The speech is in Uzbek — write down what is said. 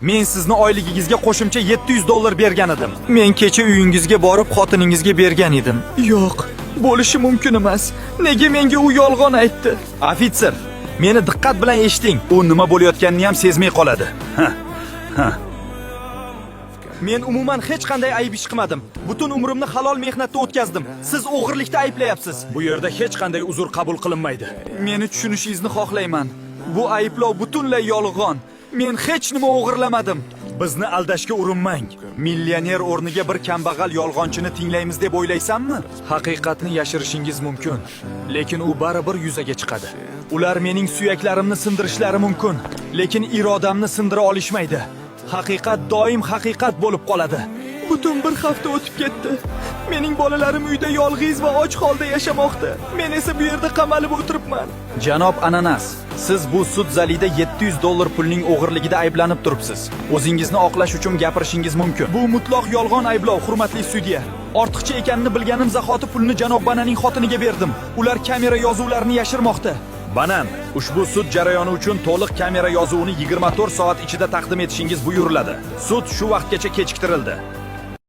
Men sizni oyligingizga qo'shimcha 700 dollar bergan edim. Men kecha uyingizga borib xotiningizga bergan edim. Yo'q, bo'lishi mumkin emas. Nega menga u yolg'on aytdi? Ofitser, meni diqqat bilan eshiting. U nima bo'layotganini ham sezmay qoladi. Ha. Men umuman hech qanday ayb ish qilmadim. Butun umrimni halol mehnatda o'tkazdim. Siz o'g'irlikda ayblayapsiz. Bu yerda hech qanday uzr qabul qilinmaydi. Meni tushunishingizni xohlayman. Bu ayblov butunlay yolg'on. Men hech nima o'g'irlamadim. Bizni aldashga urinmang. Millioner o'rniga bir kambag'al yolg'onchini tinglaymiz deb o'ylaysanmi? Haqiqatni yashirishingiz mumkin, lekin u baribir yuzaga chiqadi. Ular mening suyaklarimni sindirishlari mumkin, lekin irodamni sindira olishmaydi. Haqiqat doim haqiqat bo'lib qoladi. Butun bir hafta o'tib ketdi. Mening bolalarim uyda yolg'iz va och holda yashamoqda. Men esa bu yerda qamalib o'tiribman. Janob Ananas, siz bu sud zalida 700 dollar pulning o'g'irligida ayblanib turibsiz. O'zingizni oqlash uchun gapirishingiz mumkin. Bu mutlaq yolg'on ayblov, hurmatli sudya. Ortiqcha ekanini bilganim zahoti pulni janob Bananning xotiniga berdim. Ular kamera yozuvlarini yashirmoqda. Banan, ushbu sud jarayoni uchun to'liq kamera yozuvini 24 soat ichida taqdim etishingiz buyuriladi. Sud shu vaqtgacha kechiktirildi.